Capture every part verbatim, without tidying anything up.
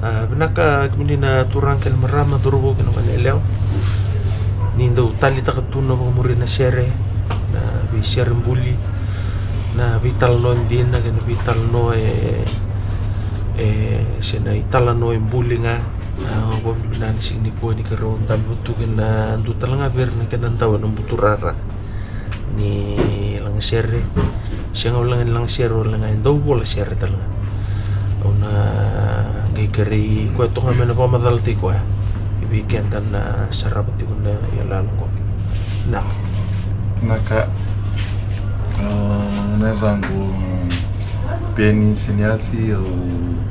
A, vinaka kemuni na turaga kei na marama, cauravou kei na goneyalewa. Ni dau taleitaka tu na vakamuri na sere, na veisere buli, na veitalanoa dina kei na veitalanoa e, e, se na italanoa e buli ga. A, vakavinavinaka ni siga nikua ni keirau dabe vata tu kei na dua tale ga vei ira na kena dau ena buturara ni lagasere. Sega walega ni lagasere walega, e dau vola sere tale ga. Au na qai kerei koya toka ga me na vakamacalataki koya vei keda na sarava tiko na iyaloyalo oqo. Na. Naka. A, na yacaqu Peni Seniasi, au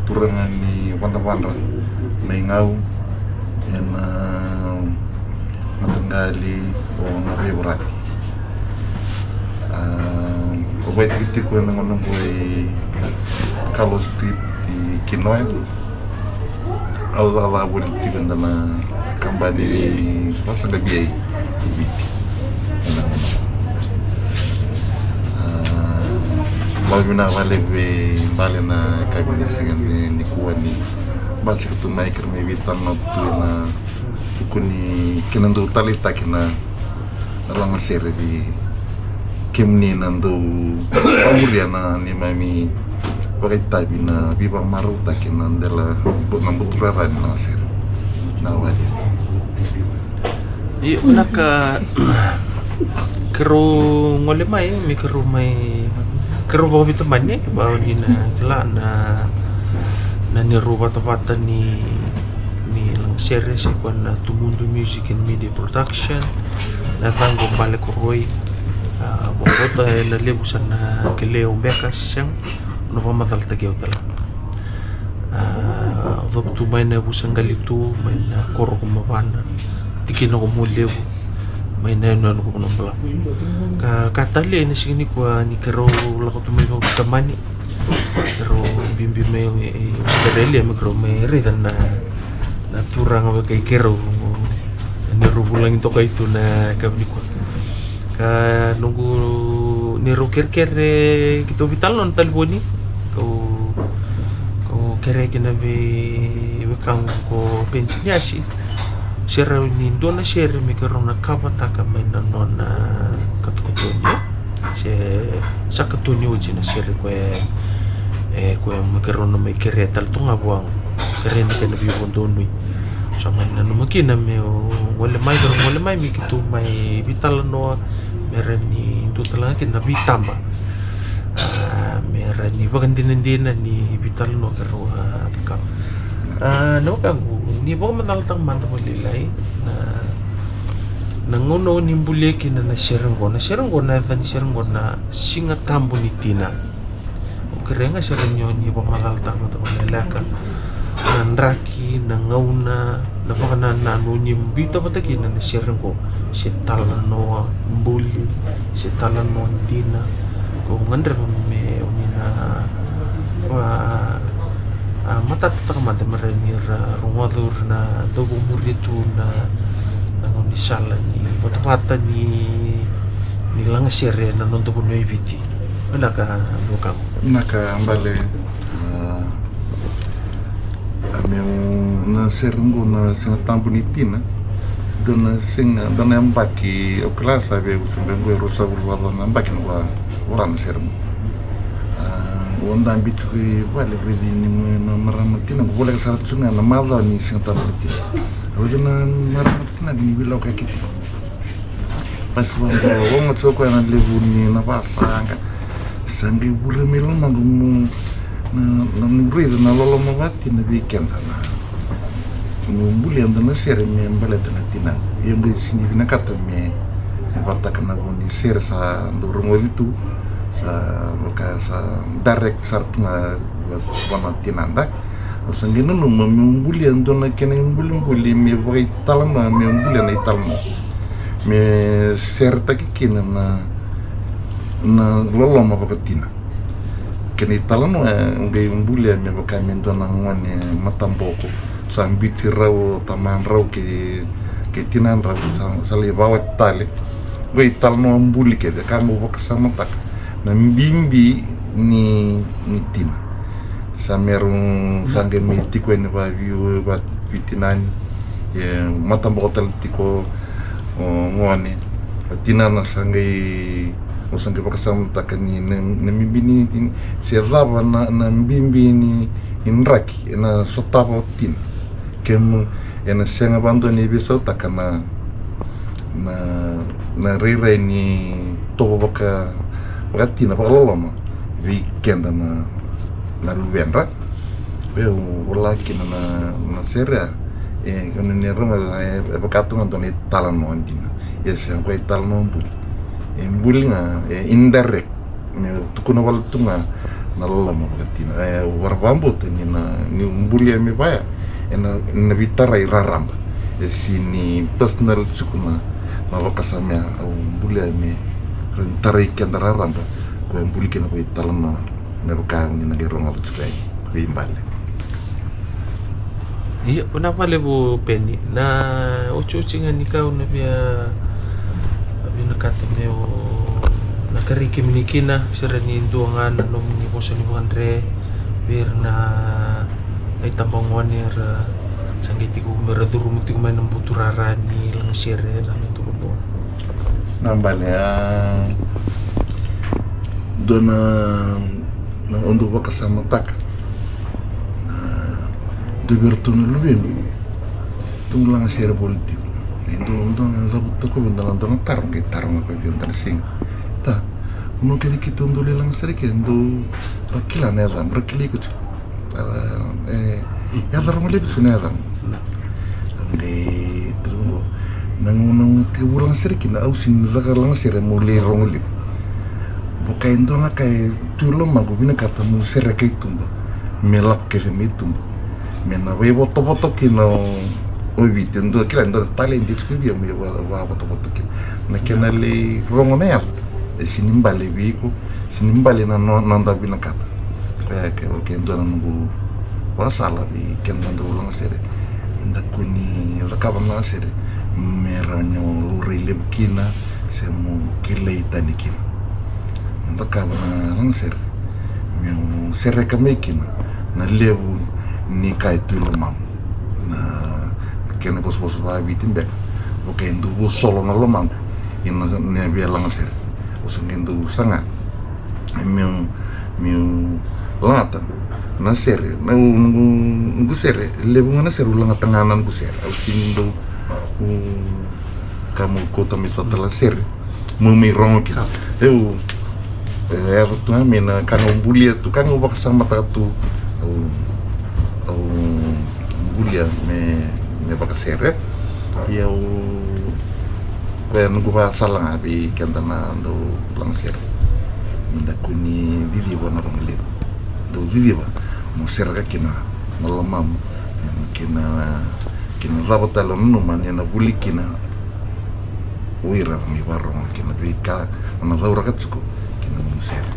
turaga ni Vadravadra, mai Gau, ena mataqali o Naveivorati. A, au vakaitiko tiko ena gauna oqo i Carlos Street i Kinoya. Au cakacaka voli tiko ena kabani ni vasaqarai i Viti. Ena gauna oqo. A, vakavinavinaka vakalevu vei Bale na yakavi ni siga ni, nikua ni basika tu mai, keirau mai veitalanoa tu ena vuku ni kena dau taleitaki na, na lagasere vei kemuni na dau vakamuria na neimami vakaitavi na veivakamarautaki na dela, na buturara ni lagasere. Na wale. Io, naka, keirau gole mai, me keirau mai, keirau vakaveitamani, vaka ni na kila na, na neirau vatavata ni, ni lagasere, se koya na Tumudu Music and Media Production, na yacaqu o Bale Koroi. A, vakabauta e na levu sa na kilai au beka, se sega, na vakamacalataki au tale. A, cavutu mai na yavusa Qalitu, mai na koro ko Mavana, tikina ko Mualevu, mai na yanuyanu ko Vanuabalavu. Ka, ka talei ena siga nikua ni keirau lako tu mai vakaveitamani, keirau biubiu mai e, e Australia, me keirau mai raica na, na turaga vaka i keirau, neirau vulagi toka tu na yakavi nikua. Ka noqu, neirau kerekere keitou veitalanoa na talevoni, kau, kau kerea kina vei wekaqu ko Peni Seniasi se rawa ni dua na sere me keirau na kavataka mai na nona katokatoni, se sa katoni oti na sere koya, e, koya me keirau na mai kerea tale tu ga vua, kerea na kena veivakadonui. Sa mai nanuma kina meu gole mai, keirau gole mai me keitou mai veitalanoa, me rawa ni dua tale ga kina na veitaba. A, me rawa ni vakadinadina ni veitalanoa keirau a cakava. A, na wekaqu, ni vakamacalataka mada vakalailai na, na gauna o ni bulia kina na sere oqo. Na sere oqo, na yaca ni sere oqo na Siga Tabu ni Tina. Au kerea ga sara ni o ni vakamacalataka mada vakalekaleka na draki, na gauna, na vakanananu o ni biuta vata kina na sere oqo, se talanoa buli, se talanoa dina. Ko gadreva me o ni na, a, a, matatataka mada me rawa ni ra rogoca o ira na dau vakamuria tu na, na gaunisala ni vatavata ni, ni lagasere ena noda vanua e Viti. Vinaka, na wekaqu. Vinaka Bale. A, a, meu na sere oqo na Siga Tabu ni Tina. Dua na siga, dua na yabaki, au kila sa vei au se beka oqo e ruasagavulu vakacaca na yabaki na vua, vua na sere oqo. A, au dabe tiko i vale, raici ni na marama tina, au voleka sara tu ga na macawa ni Siga Tabu ni Tina. Au raici na marama tina ni veilakoyaki tiko. Pasi vaqo, oga tiko koya na levu ni na vasaqa. Sa qai vure mai lomaqu mo na, na, niu raica na loloma vakatina vei keda na, niu bulia dua na sere me baleta na tinaqu. Ia qai sega ni vinakata me, me vakataka na vo ni sere sa dau rogoci tu, sa vaka sa direct sara tu ga vua na tinada. Au sa qai nanuma meu bulia dua na kena ibulibuli me vakaitalanoa, meu bulia na italanoa me seretaki kina na, na loloma vakatina. Kena italanoa, e, au qai bulia me vaka me dua na gone mataboko sa biuti rau o tamadrau kei, kei tinadrau, sa, sa lai vakawati tale. Au qai talanoa buli kece ka qai vakasamataka na bibi ni, ni tina. Sa me rau sa qai mai tiko yani vaviu vavitinani. E mataboko tale tiko o gone. O tinana sa qai, o sa qai vakasamataka ni na, na bibi ni, ni se cava na, na bibi ni, ni draki ena sotava o tina. Kemu ena sega vadua ni veisautaka na, na, na rairai ni tovo vaka, vakatina, vakaloloma vei keda na, na luvedra. Vei au vola kina na, na sere ya, e, kena ni rogo, e, e vaka tu ga dua na italanoa dina. E sega ko italanoa buli. E buli ga, e indirect. Me tukuna wale tu ga na loloma vakatina. E, au varavabauta ni na, niu bulia me vaya, ena, ena veitarai raraba. E si ni personal tiko na, na vakasama ya, au bulia me, me tarai keda raraba. Ko e buli kina ko italanoa, me vaka ni na qai rogoca tiko yani, veibale. Ia, vinaka vakalevu Peni. Na otioti ga ni ka au na via, via vinakata meu na kerei kemuni kina, sere ni dua ga na nomuni vosa ni vakadre vei ira na, na itabagone era sa qai tiko me ra curuma tiko mai na buturara ni lagasere na noda vanua. Na bale, a, dua na, na o dau vakasamataka. A, dua vei iratou na luvequ, dau lagasere voli tiko. E dau, dau na cavuta ko vei dau na, dau na taro, qai taro ga ko vei dau na siga. Ta, vanua kece keitou dau lai lagasere kina, dau ra kila na yacamuni, ra kilai iko tiko. Era, e, yaca rogo levu tiko na yacamuni. Au qai tukuna qo, na gauna, na gauna keitou lagasere kina, au sega ni caka lagasere meu lai rogo levu. Vaka e dua na ka e tu e lomaqu, vinakata meu sereka i tuba, me lako kece mai tuba. Me na vaivotovoto kina o, o Viti, e dua kila, e dua na talent e tiko vei au me va, vavotovoto kina. Na kena lai rogo na yaca, e sega ni bale vei iko, sega ni bale na no, noda vinakata. Koya ke, ke dua na noqu vakasala vei keda dau lagasere. Da kua ni cakava na lagasere me rawa ni o laurai levu kina, se mo kilai tani kina. Mo cakava na lagasere meu sereka mai kina na levu ni ka e tu e lomamu. Na kena vosavosa vakaviti beka, vaka e dau vosolo na lomaqu ina, na via lagasere. Au sa qai dau saga meu, meu lagata na sere, na noqu, noqu sere, levu ga na sere au lagata ga na noqu sere. Au sega ni dau, u, ka meu kauta mai sota la sere meu mai rogo kina. Au, e, yaco tu ga mai na ka ga au bulia tu, ka ga au vakasamataka tu. Au, au bulia me, me vakasere. Ia au, koya noqu vakasala ga vei keda na dau lagasere. Me da kua ni ciciva na rogo levu. Dau ciciva mo sereka kina na lomamu, e, kina, kina cava tale o nanuma ni na vuli kina o ira era mai varogo kina veika o na cauraka tiko kina nomu sere.